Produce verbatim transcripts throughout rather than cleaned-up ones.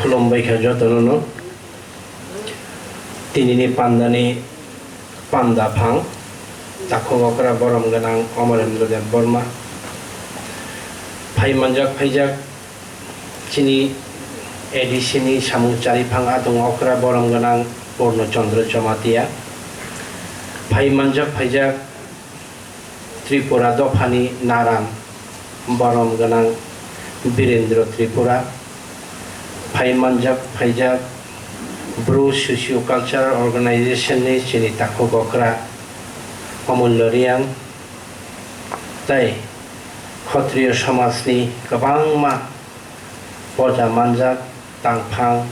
Khulumbai kha jotono no. Tinini pandani panda phang, takhuk okra borom gwnang Amarendra Debbarma. Phai manjak phaijak chini A D C ni samung chariphang adong okra borom gwnang Purno Chandra Jamatia. Phai manjak phaijak Tripura dophani naran borom gwnang Birendra Tripura, phai manjak phaijak Bru Socio Cultural Organization ni chini takhuk okra Amulya Reang, tei Khotriyo somajni kwbangma poja manjak tangphang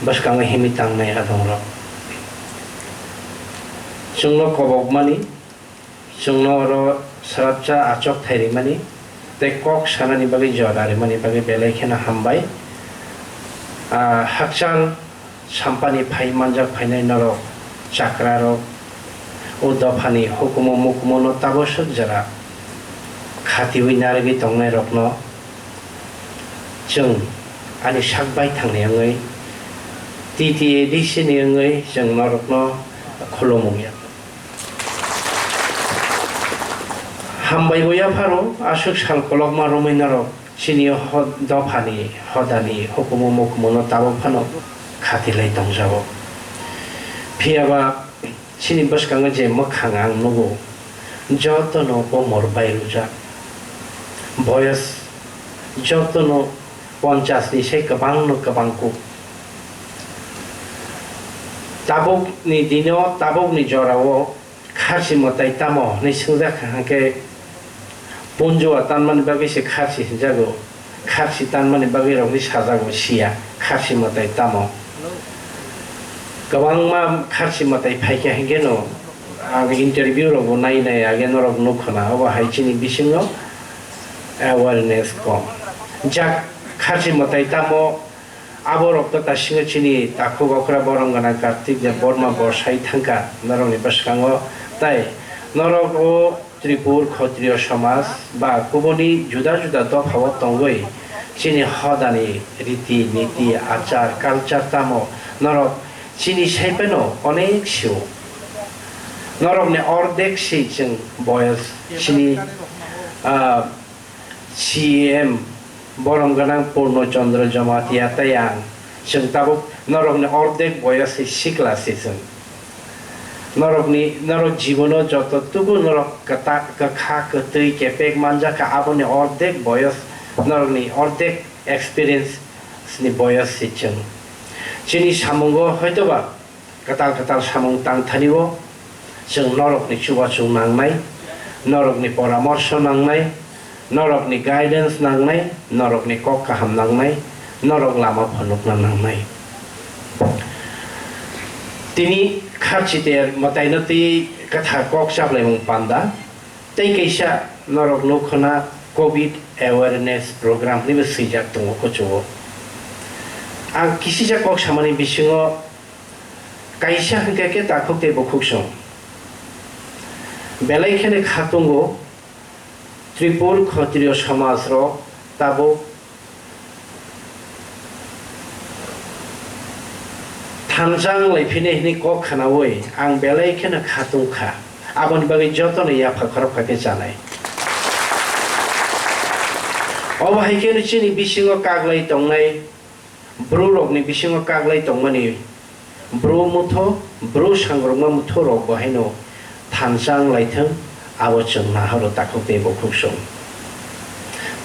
bwskango himwi tangnai adongrok. Chwngno kobokmani, chwngno oro swrapsa achok thai rimani tei kok sanani bagwi jora rimani bagwi belai kheno hambai. Ah, hakchal sampani phai manjak phainai norok chakrarok, o dophani hukumu mukumu no taboswk jora khatiwi narwgwi tongnairokno chwng ani sak baithangni wngwi T T A D C ni wngwi chwng norokno khulumung ya. Hambai bo yapharo aswk sal kolokma romwi norok chini ho-, dophani hodani hukumu mukumu no tabuk phano khatilai tongjago. Phiyaba chini bwskango je mwkhang ang nugo, jotono komor bai rwjak. Boyos jotono ponchas ni sai kwbang no kwbang ku. Tabukni dino, tabukni jorao kharchi mwtai tamo hinwi swngjak kha hwnkhe, punjua tanmani bagwi se kharchi hinjago, kharchi tanmani bagwi rokni sajago siya kharchi mwtai tamo. Kwbangma kharchi mwtai phaikha hinkheno ang interview rogo nai nai age norok nukhuna, obo hai chini bisingo awareness kom. Jak kharchi mwtai tamo. Aborok to tasingo chini takhuk okra borom gwnang Kartik Debbarma bo sai thangkha norokni bwskango, tai norok o Tripur Khotriyo somaj ba kubuni juda juda dophao tongwi chini hodani riti niti achar culture tamo norok chini sai phano onek sio. Norokni ordek si chwng boyos chini, ah, C M borom gwnang Purno Chandra Jamatia tei ang, chwng tabuk norokni ordek boyos se sikla se chwng. Norokni, norok jibono joto tubu norok kwta-, kwkha, kwtwi, kepek manjakha, aboni ordek boyos, norokni ordek experience ni boyos se chwng. Chini samungo hoitoba kwtal kwtal samung tang thani o chwng norokni chubachu nangnai, norokni poramorsho nangnai, norokni guidance nangnai, norokni kok kaham nangnai, norok lama phunukna nangnai. Tini kharchi ter mwtaino twi kwthar kok chaplaimung panda, tei kaisa norok nukhuna covid awareness program hinwi swijak tongo kuchugo. Ang kisijak kok samani bisingo kaisa hwnkhe khe takhuk tei bukhuk song. Belai kheno kha tongo Tripur Khotriyo somaj rok tabuk thansa wng lai phini hwnwi kok khnaui ang belai kheno kha tung kha. Aboni bagwi jotono yapha khorok kha khe chanai. Obo hai kheno chini bisingo kaglai tongnai, bru rokni bisingo kaglai tongmani bru mutho, bru sangrokma mutho rok bo haino thansa wng lai thung, abo chwng nahoro takhuk tei bukhuk song.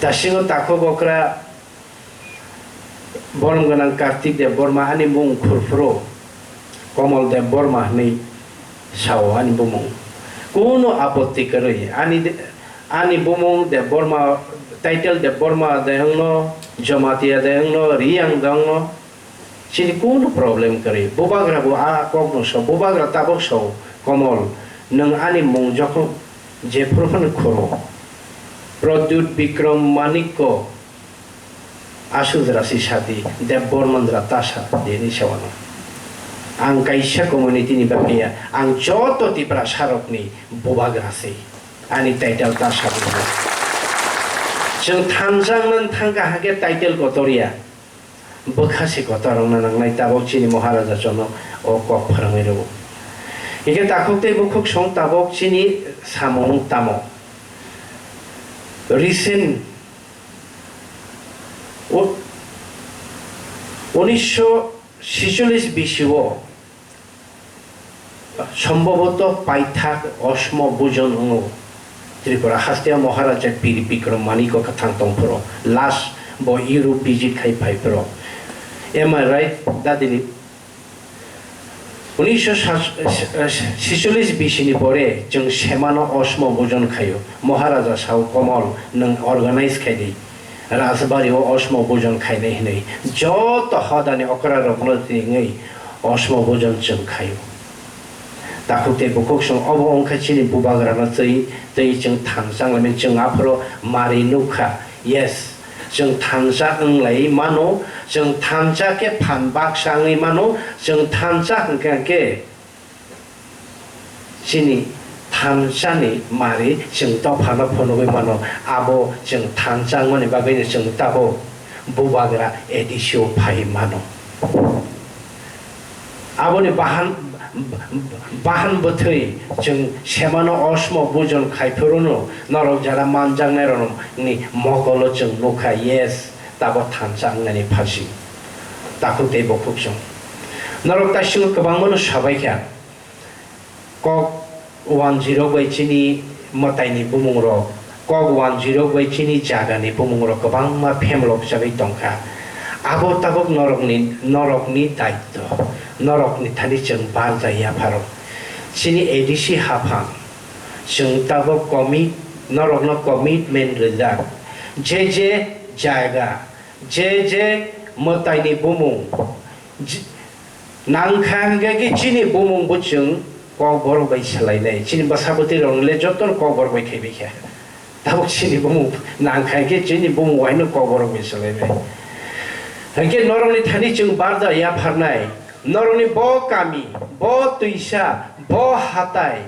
Tasingo takhuk okra borom gwnang Kartik Debbarma ani mung khurphuru Komol Debbarma hinwi sao ani bumung. Kunu apotti kwrwi ani de-, ani bumung Debbarma, title Debbarma de wngno, Jamatia de wngno, Riyang de wngno, chini kunu problem kwrwi. Bubagra bo a kokno so, bubagra tabuk so, Komol, nwng ani mung jokhon jephuru phano khoro. Pradyut Bikram Manikko Aswk jora si sadi, Debbarma jora ta sadi hinwi sa uanw. Ang kaisa community ni bagwi ya, ang joto Tiprasa rokni bubagra se. Ani title ta sadi. Chwng thansa wngna thang kha hake title kotor ya. bwkha se kotor wngna nangnai, tabok chini Maharaja chono o kok phrwngwi rwo. Hingkhe takhuk tei bukhuk song tabok chini samung tamo? Recent u-, unisho sicholish bisio sombhoboto paithak osmo bujon wngo. Tripura haste Maharaja Pir Bikram Manikya kwthang tongphuru, last bo Europe visit khai phaiphuru. Am I right, Dadili? Unisho sat-, eh, sicholish bisini pore chwng semano osmo bujon khaio. Maharaja sao, Komol, nwng organize khai di. Rajbari o osmo bujon khainai hinwi joto hodani okra rokno ringwi osmo bujon chwng khaio. Takhuk tei bukhuk song obo wngkha chini bubagrano twi, twi chwng thansa wnglaimani chwng aphuru mari nukha. Yes, chwng thansa wnglai mano, chwng thansa khe phan baksa wngwi mano, chwng thansa hwnkhe hwnkhe chini thansani mari chwng dophano phunugwi mano, abo chwng thansa wngmani bagwino chwng tabuk bubagra A D C o phai mano. Aboni bahan, bahan bwthwi chwng semano osmo bujon khai phuru no norok jara manjaknai rokni mokolo chwng nukha, yes, tabuk thansa wngnani pharsing. Takhuk tei bukhuk chwng norok taisingo kwbangmano sabaikha. Kok wanjwirok bai chini mwtaini bumungrok, kok wanjwirok bai chini jagani bumungrok kwbangma phemlokjagwi tongkha. Abo tabuk norokni, norokni daityo, norokni thani chwng barja yapharo. Chini A D C haphang, chwng tabuk commit-, norokno commitment rijak. Je je jaga, je je mwtaini bumung, Ji-, nangkha hwnkhe khe chini bumung bo chwng kokborok bai swlainai. Chini bwsa bwtwi rok le joto no kokborok bai khaibai kha. Tabuk chini bumung nangkha hwnkhe chini bumung bai no kokborok bai swlainai. Hwnkhe norokni thani chwng barja yapharnai. Norokni bo kami, bo twisa, bo hatai,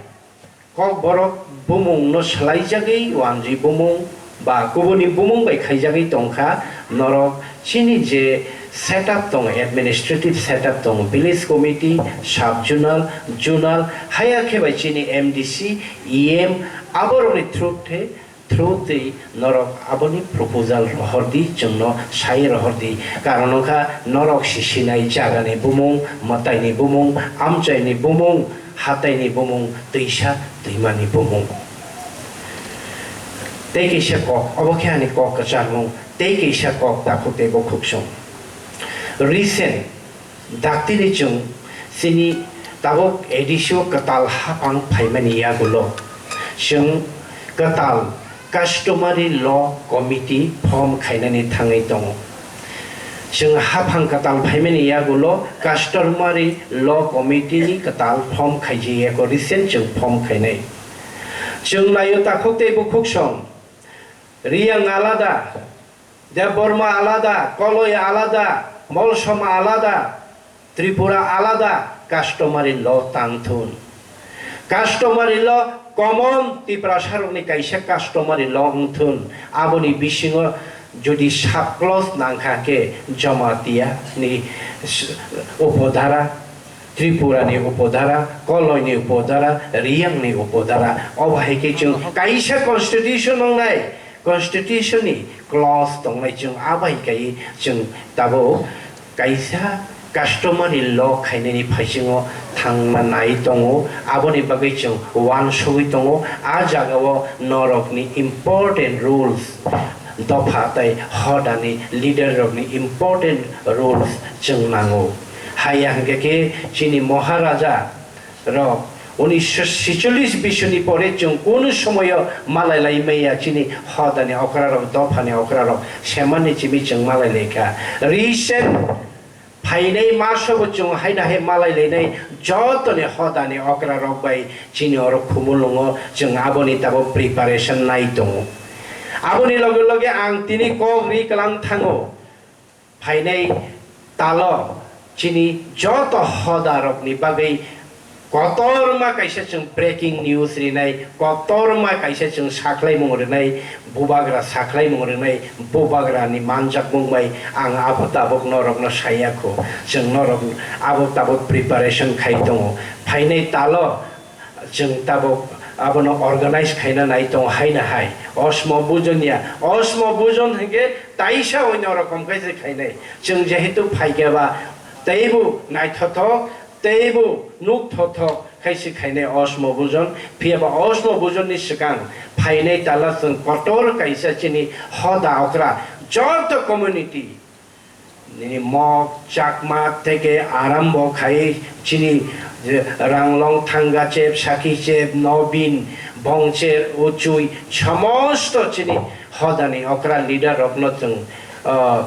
Kokborok bumung no swlaijagwi wanjwi bumung ba kubuni bumung bai khaijagwi tongkha, norok chini je setup tongo, administrative setup tongo, village committee, sub zonal, zonal, haya khe bai chini M D C, E M, aborokni through the, through twi norok aboni proposal rohor di, chwngno sai rohor di. Karon wngkha norok sisinai jagani bumung, mwtaini bumung, amchaini bumung, hataini bumung, twisa twimani bumung. Tei kaisa kok, obo khe ani kok kwcharmung, tei kaisa kok takhuk tei bukhuk song. Recent, daktini chwng chini tabuk A D C o kwtal haphang phaimani yagulo chwng kwtal Customary Law Committee form khainani thangwi tongo. Chwng haphang kwtal phaimani yagulo Customary Law Committee ni kwtal form khaijak yako, recent chwng form khainai. Chwng naio takhuk tei bukhuk song, Riyang alada, Debbarma alada, Koloi alada, Molsoma alada, Tripura alada, customary law tang thun. Customary law common Tiprasarokni kaisa customary law wng thun. Aboni bisingo jodi sub clause nangkha khe Jamatia ni s-, upodhara, Tripura ni upodhara, Koloi ni upodhara, Riyang ni upodhara. Obo hai khe chwng kaisa constitution wngnai. Constitution ni clause tongnai, chwng abai kai chwng tabuk kaisa customary law khainani phaisingo thangna nai tongo, aboni bagwi chwng uansugwi tongo. A jagao norokni important rules, dopha tei hodani leader rokni important rules chwng nango. Haiya hwnkhe khe chini Maharaja rok unisho sicholish bisoni pore chwng kunu somoyo malai lai maya, chini hodani okra rok, dophani okra rok semani chimi chwng malai lai kha. Recent phainai masobo chwng haino hai malai lainai, jotoni hodani okra rok bai chini oro Khumulwngo chwng aboni tabuk preparation nai tongo. Aboni loge loge ang tini kok ri kwlang thango. Phainai talo chini joto hodarokni bagwi Kotorma kaisa chwng breaking news rinai, kotorma kaisa chwng sakhlaimung rinai, bubagra sakhlaimung rinai, bubagrani manjakmung bai ang abo tabuk norokno saya kho. Chwng norok abo tabuk preparation khai tongo. Phainai talo chwng tabuk abono organize khaina nai tongo haino hai. Osmo bujon ya, osmo bujon hinkhe taisa oino rokom khe se khainai. Chwng jehetu phaikhe ba teibo naithothok, teibo nukthokthok khe se khainai osmo bujon. Phiya ba osmo bujonni swkang phainai tala chwng kotor kaisa chini hoda okra joto community nini Mok, Chakma theke arambo khai chini je Ranglong, Thangachep, Sakichep, Nobin, Bongcher, Uchui, somosto chini hodani okra leader rokno chwng, ah,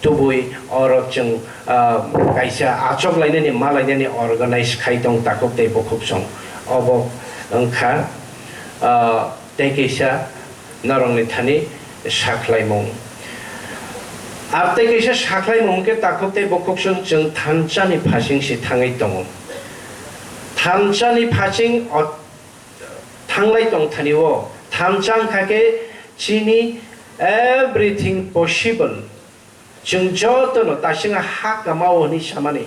tubui oro chwng, ah, kaisa achok lainani, ma lainani organize khai tong takhuk tei bukhuk song. Obo wngkha, ah, tei kaisa norokni thani sakhlaimung. Ar tei kaisa sakhlaimung hwnkhe takhuk tei bukhuk song chwng thansa ni phasing si thangwi tongo. Thansa ni phasing o thanglai tong thani o thansa wngkha khe chini everything possible. Chwng jotono tasinga ha kamao hwnwi samani,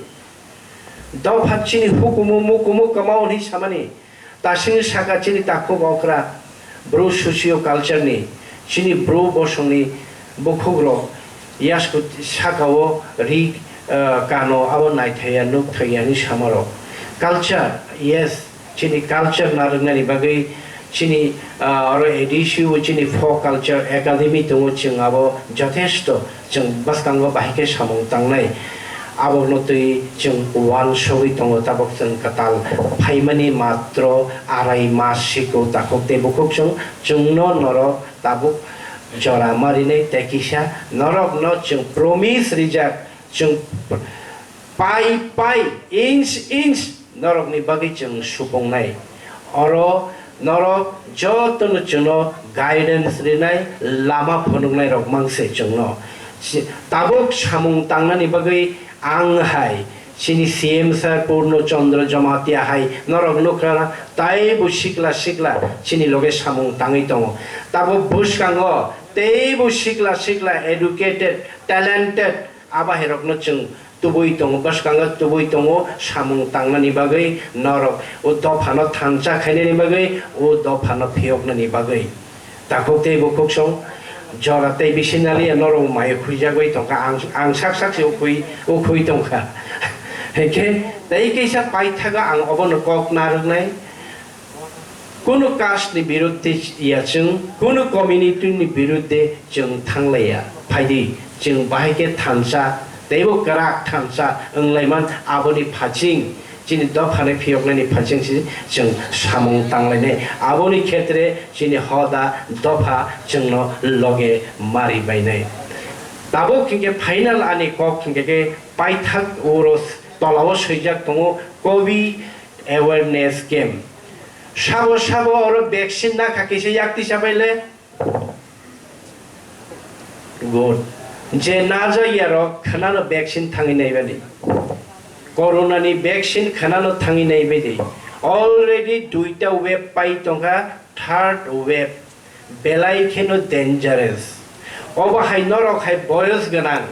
dopha chini hukumu mukumu kamao hwnwi samani, tasing saka chini takhuk okra, Bru socio culture ni, chini Bru bosongni bukhukrok yasku sakao ri, ah, kano abo naithaiya nukthaiya hwnwi samarok. Culture, yes, chini culture narwknani bagwi chini, ah, oro A D C o chini Folk Culture Academy tongo, chwng abo jothesto chwng bwskango bahai khe samung tangnai. Abono twi chwng uansugwi tongo, tabuk chwng kwtal phaimani matro arai mas siko takhuk tei bukhuk chwng, chwngno norok tabuk jora marinai tei kisa norokno chwng promise rijak, chwng pai pai, inch inch norokni bagwi chwng supungnai. Oro norok jotono chwngno guidance rinai, lama phunuknai rok mangse chwngno. Si-, tabuk samung tangnani bagwi ang hai chini C M sir Purno Chandra Jamatia hai norok nukha, taibo sikla sikla chini loge samung tangwi tongo. Tabuk bwskango teibo sikla sikla educated, talented, abahairokno chwng tubui tongo, bwskango tubui tongo, samung tangnani bagwi, norok o dophano thansa khainani bagwi, o dophano phiyoknani bagwi. Takhuk tei bukhuk song jora tei bisi naliya norok mai khuijagwi tongkha, ang, ang sak sak se ukhui, ukhui tongkha. Hinkhe tei kaisa paithago ang obono kok narwknai. Kunu caste ni birudde ya chwng, kunu community ni birudde chwng thanglaiya. Phaidi, chwng bahai khe thansa, teibo kwrak thansa wnglaimani, aboni phaching, chini dopha ni phiyoknani phaching si chwng samung tanglainai. Aboni khetre chini hoda dopha chwngno loge mari bainai. Tabuk hinkhe final ani kok hinkhe khe paithak oro tolao swijak tongo, Kobi awareness camp. Sabo sabo oro vaccine nakha kisa yak tisa bai le. Good. Je najak ya rok khwnano vaccine thangwi nai bani. Corona ni vaccine khwnano thangwi nai bani. Already duita wave pai tongkha, third wave. Belai kheno dangerous. Obo hai norok hai boyos gwnang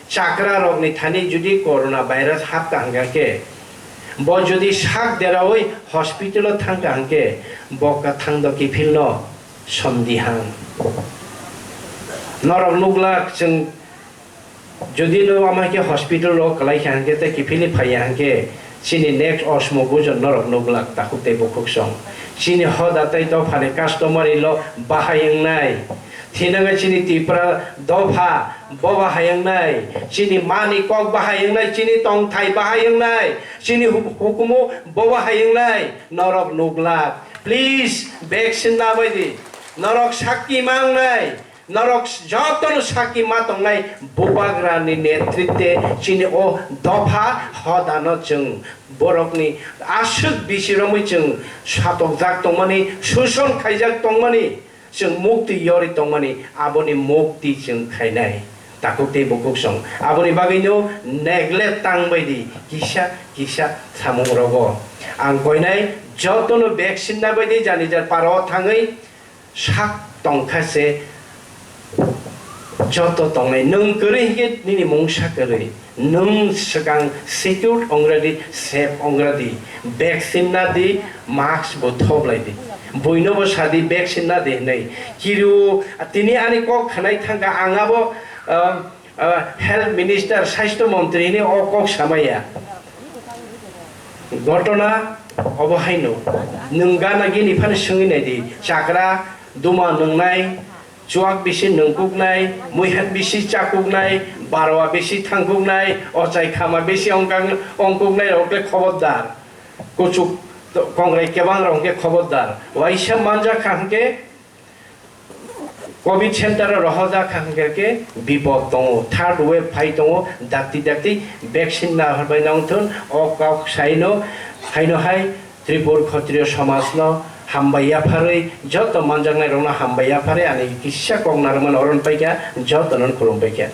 chakra rokni thani jodi corona virus hapka hwnkha khe, bo jodi sak deraui hospital o thangka hwnkhe, bo kwthang do kiphilno somdi hang. Norok nuglak chwng Jodi no ama khe hospital o kwlai kha hwnkhe tei kiphilwi phaiya hwnkhe, chini next osmo bujon norok nuglak takhuk tei bukhuk song. Chini hoda tei dophani customary law bahai wngnai. Thinangwi chini Tripura dopha bo bahai wngnai. Chini mani kok bahai wngnai, chini tongthai bahai wngnai, chini hu-, hukumu bo bahai wngnai. Norok nuglak. Please, vaccine nabai di. Norok sakki mangnai. Norok jotono sakki ma tongnai, bubagrani netritwe chini o dopha hodano chwng borokni aswk bisi romwi chwng satokjak tongmani, suson khaijak tongmani, chwng mukti yorwi tongmani, aboni mukti chwng khainai. Takuk tei bukuk song. Aboni bagwino neglect tang bai di kisa kisa samung rogo. Ang koinai jotono vaccine na bai di jani jar paro thangwi sak tongkha se joto tongnai. Nwng kwrwi hinkhe nini mungsa kwrwi. Nwng swkang secured ongradi, safe ongradi. Vaccine na di, mask bo thoblai di. Buino bo sadi vaccine na di hinwi. Kiru tini ani kok khanai thangkha ang abo, ah, ah, health minister, swasto montri hinwi o kok samaya. Gotona obo haino. Nwng gana gini phano swngwi nai di. Chakra, duma nwngnai, chuak bisi nungkuknai, muihan bisi chakuknai, barwa bisi thangkuknai, ochai khama bisi ongkang-, ongkuknai rok le khobordar. Kuchuk kongrai kebang rok hwnkhe khobordar. Waisa manjak kha hwnkhe covid center o rohorjak kha hwnkhe bipod tongo, third wave phai tongo, dakti dakti vaccine nahorbai nangthun, o kok saino, haino hai Tripur Khatriyo somajno hambai yapharwi, joto manjaknairokno hambai yapharwi ani kisa kok narwkmano oron paikha, jotono khulum paikha.